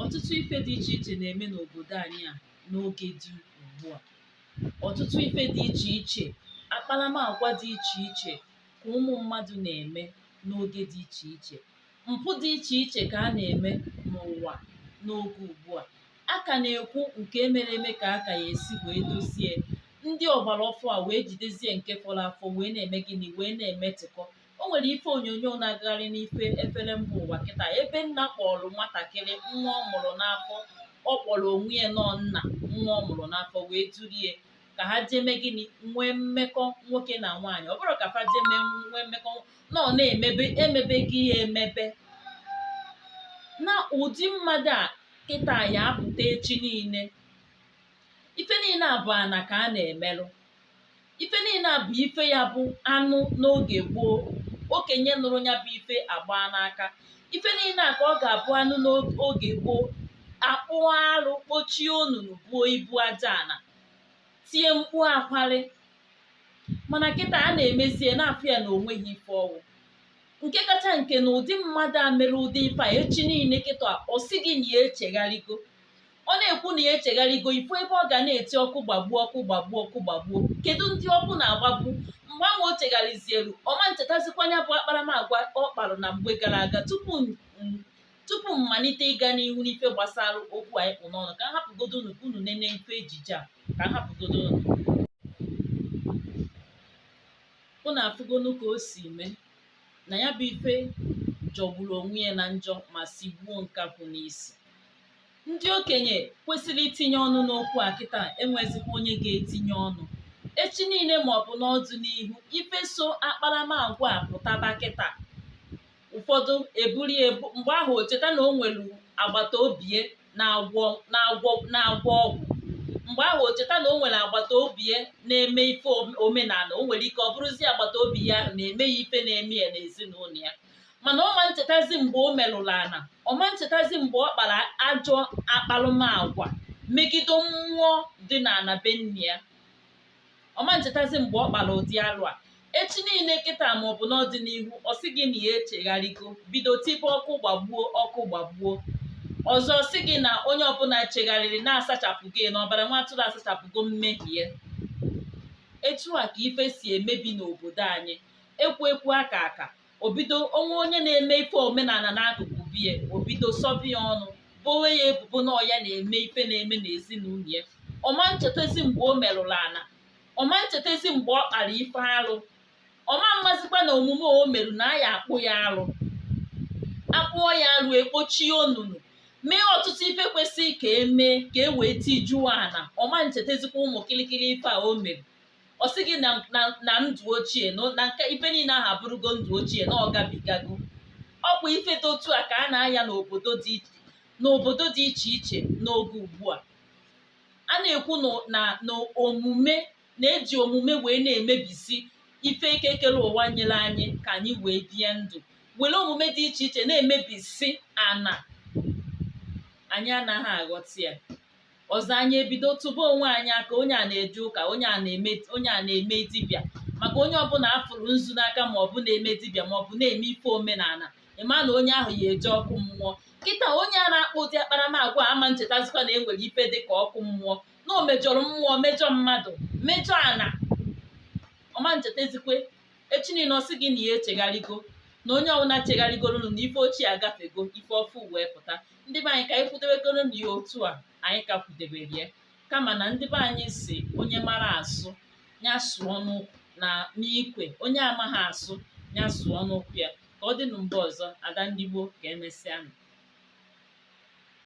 Ọtụtụ ife dị iche iche na-eme n'obodo anyị a n'oge dị ugbu a. Ọtụtụ ife dị iche iche, akparamagwa dị iche iche ka ụmụ mmadụ na-eme n'oge dị iche iche. Mpụ dị iche iche ka a na-eme n'ụwa n'oge ugbu a. A ka na-ekwu nke mere eme ka a ka ya esi wee dozie. Ndị ọgbara ọfụụ a wee jidezie nke fọrọ afọ wee na-eme gịnị? Wee na-emetịkọ. O nwere ife onyonyo na-agagharị n'ife efere mba ụwa kịta ebe nna kpọrọ nwatakịrị nwa ọ mụrụ n'afọ, ọ kpọrọ onwe ya nọọ nna nwa ọ mụrụ n'afọ, wee durie ka ha jee mee gịnị? Nwee mmekọ nwoke na nwaanyị. Ọ bụrụ ka fa jee mee nwee mmekọ nọ na-emebe emebe gị ya emebe na ụdị mmadụ a kịta ya apụta echi niile. Ife niile a bụ ana ka a na-emelụ. Ife niile a bụ ife ya bụ anụ n'oge gboo, okenye nụrụ ya bụ ife agba n'aka. Ife niile a ka ọ ga-abụ anụ n'oge gboo, akpụọ arụ, kpochie onunu, buo ibu aja ana, tie mkpu akwalị. Mana kịta a na-emezie na-afụ ya na onweghị ife ọwụ. Nke kacha nke na ụdị mmadụ a mere ụdị ife a, echi niile kịta ọ sị gị na ya echegharịgo. Ọ na-ekwu na ya echegharịgo, ifu ebe ọ ga na-eti ọkụ gbagbuo, ọkụ gbagbuo, ọkụ gbagbuo. Kedu ndị ọkụ na-agbagbu mgbe ahụ o chegharịzielu? Ọma nchetazikwa ya bụ akparamagwa ọ kparụ na mgbe gara aga. Tupu m malite ịga n'ihu n'ife gbasara okwu anyị kpụ n'ọnụ, ka m hapụgodo unu ka unu nene ife ejije a, ka m hapụgodo unu. Unu afụgonu ka o si mee na ya bụ ife jọgburu onwe ya na njọ ma sigbuo nkakwụ n'isi. Ndị okenye kwesịrị itinye ọnụ n'okwu a kịta enwezikwa onye ga-etinye ọnụ. Echi niile maọbụ n'ọdịnihu, ife so akparamagwa a pụtaba kịta, ụfọdụ eburu ya ebu. Mgbe ahụ o cheta na o nwere agbata obi ya na-agwọ na-agwọ na-agwọ ọgwụ. Mgbe ahụ o cheta na o nwere agbata obi ya na-eme ife omenala. O nwere ike ọ bụrụzie agbata obi ya ahụ na-eme ya ife na-eme ya n'ezinụlọ ya. Mana ọ ma nchetazi mgbe o merụrụ ana, ọ ma nchetazi mgbe ọ kpara ajọ akparụmagwa megide mmụọ dị n'ana be nne ya. Ọ ma nchetazi mgbe ọ kpara ụdị alụ a. Echi niile kịta maọbụ n'ọdịnihu, ọ sị gị na ya echegharịgo, bido tibe ọkụ gbagbuo, ọkụ gbagbuo. Ọzọ, sị gị na onye ọbụla chegharịrị na-asachapụ gị na ọbara nwa atụrụ asachapụgo mmehie. Etu a ka ife si emebi n'obodo anyị. Ekwu ekwu aka aka obido onwe onye na-eme ife omenala n'akụkụ bie, obido sọbi ya ọnụ, bowe ya ebubo na ọya na-eme ife na-eme n'ezinụlọ ya. Ọma nchetezi mgbe o merụrụ ana, ọma nchetezi mgbe ọ kpara ife alụ, ọma mmazikwa na omume o merụ na a ya akpụ ya alụ, akpụọ ya alụ, ekpochie onunu, mee ọtụtụ ife kwesịrị ka emee ka e wee tijuo ana. Ọma nchetezikwa ụmụ kịlịkịlị ife a o mere. Ọ sị gị na ndụ ochie na nke ife niile ahụ abụrụgo ndụ ochie na ọ gabigago. Ọkwa ife dị otu a ka a na-aya n'obodo dị iche iche n'oge ugbu a. A na-ekwu na omume na-eji omume wee na-emebisi ife ekekere ụwa nyere anyị ka anyị wee bie ndụ, were omume dị iche iche na-emebisi ana. Anyị anaghị aghọta ya. Ọzọ, anyị ebido tụba onwe anyị aka, onye a na-eje ụka, onye a na-eme, onye a na-eme dibịa. Maka onye ọbụla afụrụ nzu n'aka maọbụ na-eme dibịa maọbụ na-eme ife omenala, ịma na onye ahụ ya eje ọkụ mmụọ. Kịta onye a na-akpọ ụdị akparamagwa ama nchetazikwa na enwere ife dị ka ọkụ mmụọ, na o mejọrọ mmụọ, mejọ mmadụ, mejọ ana. Ọma nchetazikwe. Echi niile ọ sị gị na ya echegharịgo, na onye ọbụla chegharịgoro na ife ochie agafego, ife ọfụ wee pụta. Ndị be anyị, ka anyị kwudebegoro na ya otu a anyị ka kwudebere ya. Kama na ndị be anyị si onye mara asụ ya sụọ na n'ikwe, onye amaghị asụ ya sụọ n'ụkwụ ya. Ka ọ dị na mgbe ọzọ. Ada ndị gboo, ka emesịa.